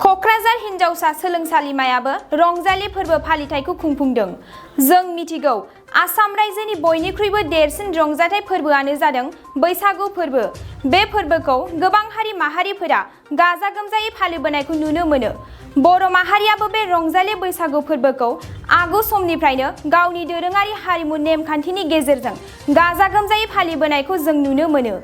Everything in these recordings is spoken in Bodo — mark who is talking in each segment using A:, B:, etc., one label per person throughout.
A: क'क्राझार हिनजावसा सोलोंसालिमायाबो रंजालि फोरबो फालिथायखौ खुंफुंदों। जों मिथिगौ आसाम रायजोनि बयनिख्रुइबो देरसिन रंजाथाइ फोरबोआनो जादों बैसागु फोरबो। बे फोरबोखौ गोबां हारि माहारिफोरा गाजा गोमजायै फालिबोनायखौ नुनो मोनो। बर' माहारियाबो बे रंजालि बैसागु फोरबोखौ आगु समनिफ्रायनो गावनि दोरोङारि हारिमु नेमखान्थिनि गेजेरजों गाजा गोमजायै फालिबोनायखौ जों नुनो मोनो।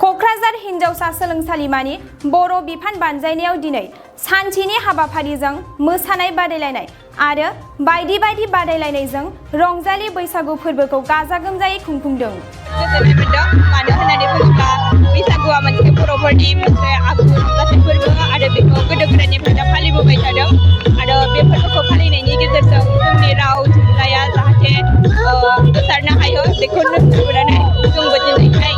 A: क'क्राझार हिनजावसा सोलोंसालिमानि बर' बिफान बानजायनायाव दिनै सानसेनि हाबाफारिजों मोसानाय बादायलायनाय आरो बायदि बायदि बादायलायनायजों रंजालि बैसागु फोरबोखौ गाजा गोमजायै खुंफुंदों।
B: गोजोननाय मोनदों मानो होननानै बुङोब्ला बैसागुआ मोनसे बर'फोरनि मोनसे आगु रंजाथाइ फोरबो आरो बेखौ गोदो गोदायनिफ्रायनो फालिबोबाय थादों आरो बे फोरबोखौ फालिनायनि गेजेरजों जोंनि राव थुनलाइया जाहाथे गोसारनो हायो बेखौ नोजोर बोनानै जोंबो दिनैहाय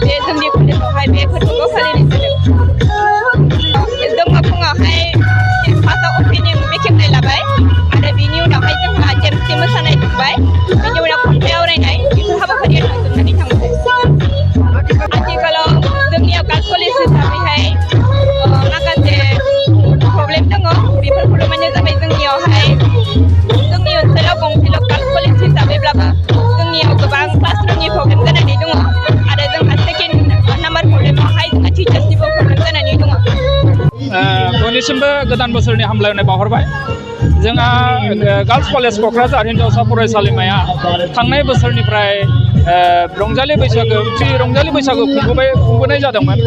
B: बे जोंनि कलेजावहाय बे फोरबोखौ फालिनाय जादों। जोङो फुङावहाय फार्स्टआव अपेनिं बेखेवनाय लाबाय आरो बिनि उनावहाय जोंहा देमसि मोसानाय थांबाय, बिनि उनाव खन्थाइ आवरायनाय बेफोर हाबाफारिया थांजोबनानै थांबाय। आथिखालाव जोंनियाव गार्लस कलेज हिसाबैहाय माखासे प्रब्लेम दङ, बेफोर प्रब्लेमानो जाबाय जोंनियावहाय जोंनि ओनसोलाव गंसेल' गार्लस कलेज हिसाबैब्लाबो जोंनियाव गोबां क्लासरुमनि प्रब्लेम जानानै दङ आरो जोंहा सेकेन्ड नाम्बार प्रब्लेमावहाय जोंहा टिचार्सनिबो प्रब्लेम जानानै दङ।
C: बयनिसिमबो गोदान बोसोरनि हामलायनाय बावहरबाय। जोंहा गार्लस कलेज क'क्राझार हिनजावसा फरायसालिमाया थांनाय बोसोरनिफ्राय रंजालि बैसागु खुंबोनाय जादोंमोन।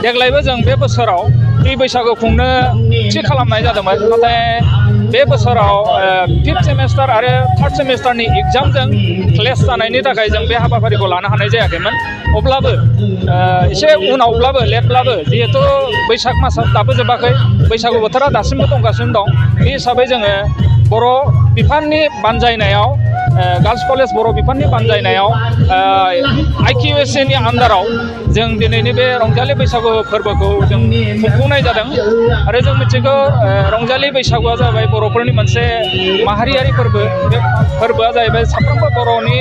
C: देग्लायबो जों बे बोसोराव प्रि बैसागु खुंनो थि खालामनाय जादोंमोन, नाथाय बे बोसोराव 5th सेमिस्टार आरो 3rd सेमिस्टारनि एग्जामजों क्लेश जानायनि थाखाय जों बे हाबाफारिखौ लानो हानाय जायाखैमोन। अब्लाबो एसे उनावब्लाबो लेटब्लाबो जिहेथु बैसाग मासआ दाबो जोबाखै, बैसागु बोथोरा दासिमबो दंगासिनो दं, बे हिसाबै जोङो बर' बिफाननि बानजायनायाव गार्लस कलेज बर' बिफाननि बानजायनायाव IQAC नि आन्दाराव जों दिनैनि बे रंजालि बैसागु फोरबोखौ जों खुंफुंनाय जादों। आरो जों मिथिगौ रंजालि बैसागुआ जाबाय बर'फोरनि मोनसे माहारियारि फोरबो। बे फोरबोआ जाहैबाय साफ्रोमबो बर'नि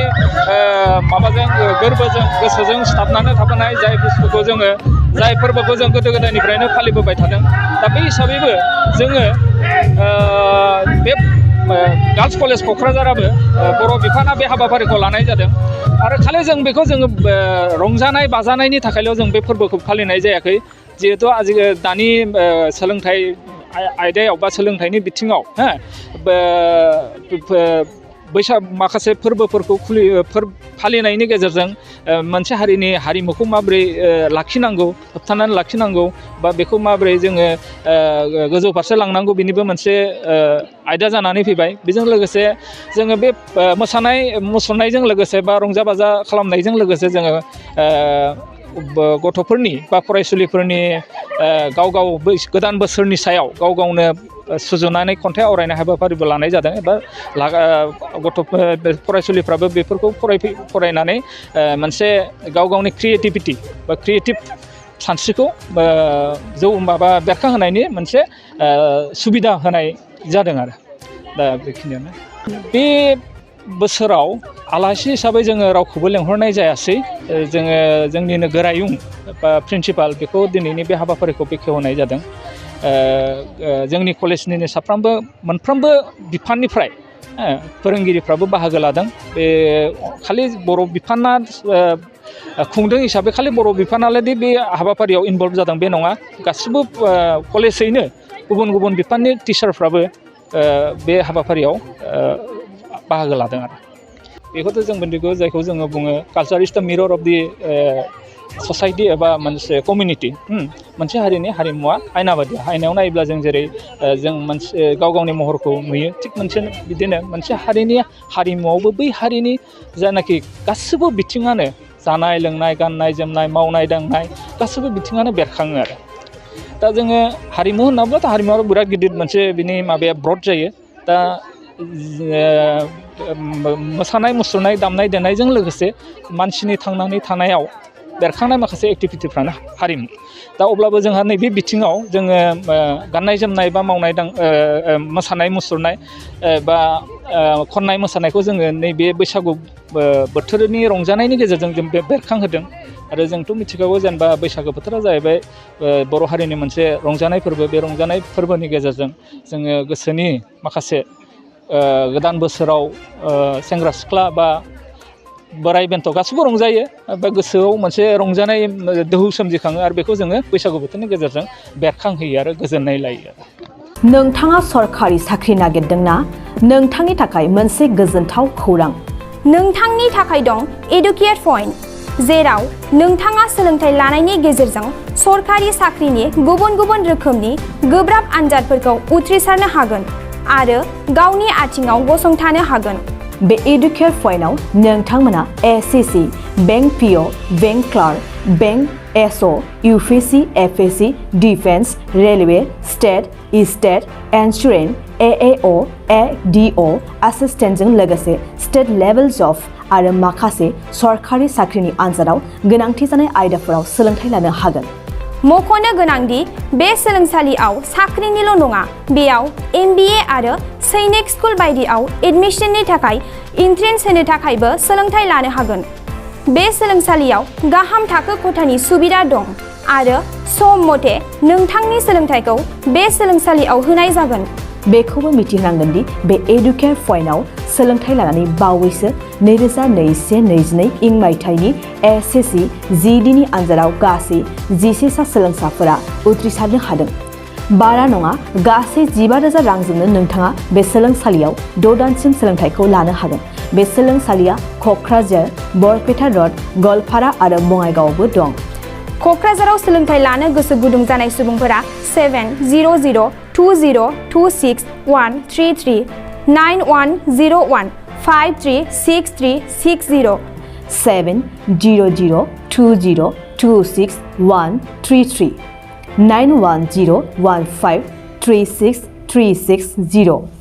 C: माबाजों गोरबोजों गोसोजों सिथाबनानै थाबोनाय जाय फोरबोखौ जों गोदो गोदायनिफ्रायनो फालिबोबाय थादों। दा बे हिसाबैबो जोङो बे गार्लस कलेज क'क्राझाराबो बर' बिफाना बे हाबाफारिखौ लानाय जादों। आरो खालि जों बेखौ जोङो रंजानाय बाजानायनि थाखायल' जों बे फोरबोखौ फालिनाय जायाखै, जिहेथु दानि सोलोंथाइ आयदायाव बा सोलोंथाइनि बिथिङाव माखासे फोरबोफोरखौ फालिनायनि गेजेरजों मोनसे हारिनि हारिमुखौ माबोरै लाखिनांगौ, होबथानानै लाखिनांगौ, बा बेखौ माबोरै जोङो गोजौ फारसे लांनांगौ, बेनिबो मोनसे आयदा जानानै फैबाय। बेजों लोगोसे जोङो बे मोसानाय मुसुरनायजों लोगोसे बा रंजा बाजा खालामनायजों लोगोसे जोङो गथ'फोरनि बा फरायसुलिफोरनि गाव गोदान बोसोरनि सायाव गाव गावनो सुजुनानै खन्थाइ आवरायनाय हाबाफारिबो लानाय जादों। एबा फरायसुलिफ्राबो बेफोरखौ फरायनानै मोनसे गाव गावनि क्रिएटिभिटि बा क्रिएटिभ सानस्रिखौ बेरखांहोनायनि मोनसे सुबिदा होनाय जादों आरो। दा बेखिनियानो। बे बोसोराव आलासि हिसाबै जोङो रावखौबो लेंहरनाय जायासै। जोङो जोंनिनो गोरायुं बा प्रिन्सिपाल बेखौ दिनैनि बे हाबाफारिखौ बेखेवहोनाय जादों। जोंनि कलेजनिनो मोनफ्रोमबो बिफाननिफ्राय फोरोंगिरिफ्राबो बाहागो लादों। बे खालि बर' बिफाना खुंदों हिसाबै खालि बर' बिफानालायदि बे हाबाफारियाव इनभल्भ जादों बे नङा। गासिबो कलेजैनो गुबुन गुबुन बिफाननि टिचारफ्राबो बे हाबाफारियाव बाहागो लादों आरो। बेखौथ' जों मिथिगौ, जायखौ जोङो बुङो कालचार इज द मिरर अफ दि ससाइटि एबा मोनसे कमिउनिटि। मोनसे हारिनि हारिमुवा आयना बादि। आयनायाव नायोब्ला जों जेरै जों मोनसे गाव गावनि महरखौ नुयो, थिग बिदिनो मोनसे हारिनि हारिमुआवबो बै हारिनि जानाखि गासिबो बिथिङानो जानाय लोंनाय, गाननाय जोमनाय, मावनाय दांनाय गासिबो बिथिङानो बेरखाङो आरो। दा जोङो हारिमु होनना बुङोब्ला हारिमुवा बिराद गिदिर मोनसे बिनि माबाया ब्रड जायो। दा मोसानाय मुसुरनाय दामनाय देनायजों लोगोसे मानसिनि थांनानै थानायाव बेरखांनाय माखासे एक्टिभिटिफ्रानो हारिमु। दा अब्लाबो जोंहा नैबे बिथिङाव जोङो गाननाय जोमनाय बा मोसानाय मुसुरनाय बा खननाय मोसानायखौ जोङो नैबे बैसागु बोथोरनि रंजानायनि गेजेरजों जों बेरखांहोदों। आरो जोंथ' मिथिखागौ जेनेबा बैसागो बोथोरा जाहैबाय बर' हारिनि मोनसे रंजानाय फोरबो बे रंजानाय फोरबोनि गेजेरजों जोङो गोसोनि माखासे गोदान बोसोराव सेंग्रा सिख्ला बा बोराइ बेन्थ' गासैबो रंजायो बा गोसोआव मोनसे रंजानाय दोहौ सोमजिखाङो आरो बेखौ जोङो बैसागु बोथोरनि गेजेरजों बेरखांहोयो आरो गोजोननाय लायो।
D: नोंथाङा सरखारि साख्रि नागिरदोंना? नोंथांनि थाखाय मोनसे गोजोनथाव खौरां।
A: नोंथांनि थाखाय दं एडुकेट पइन्ट, जेराव नोंथाङा सोलोंथाइ लानायनि गेजेरजों सरखारि साख्रिनि गुबुन गुबुन रोखोमनि गोब्राब आनजादफोरखौ उथ्रिसारनो हागोन आरो गावनि आथिङाव गसंथानो हागोन।
D: बे एडुकेट पइन्टआव नोंथांमोना SSC, bank PO, bank clerk, bank SO, UPSC, FSC, defence, railway, state insurance, AAO, ADO एसिस्टेन्टजों लोगोसे स्टेट लेभेल जब आरो माखासे सरखारि साख्रिनि आनजादाव गोनांथि जानाय आयदाफोराव सोलोंथाइ लानो हागोन।
A: मख'नो गोनांदि बे सोलोंसालियाव साख्रिनिल' नङा, बेयाव MBA आरो सैनिक स्कुल बायदियाव एडमिशननि थाखाय एन्ट्रेन्स होनो थाखायबो सोलोंथाइ लानो हागोन। बे सोलोंसालियाव गाहाम थाखो खथानि सुबिदा दं आरो सम मथे नोंथांनि सोलोंथाइखौ बे सोलोंसालियाव होनाय जागोन।
D: बेखौबो मिथिनांगोन दि बे एडुकेट पइन्टआव सोलोंथाइ लानानै बावैसो 2021-22 मायथाइनि एसएससि GDनि आनजादाव गासै 11 सा सोलोंसाफोरा उथ्रिसारनो हादों। बारा नङा, गासै 15,000 रांजोंनो नोंथाङा बे सोलोंसालियाव 6 दानसिम सोलोंथाइखौ लानो हागोन। बे सोलोंसालिया क'क्राझार, बरपेटा र'ड, गवालपारा आरो बङाइगावआवबो दं।
A: क'क्राझाराव सोलोंथाइ लानो गोसो गुदुं जानाय सुबुंफोरा 700-226-133 9101-536360
D: 700-226-133 9101536360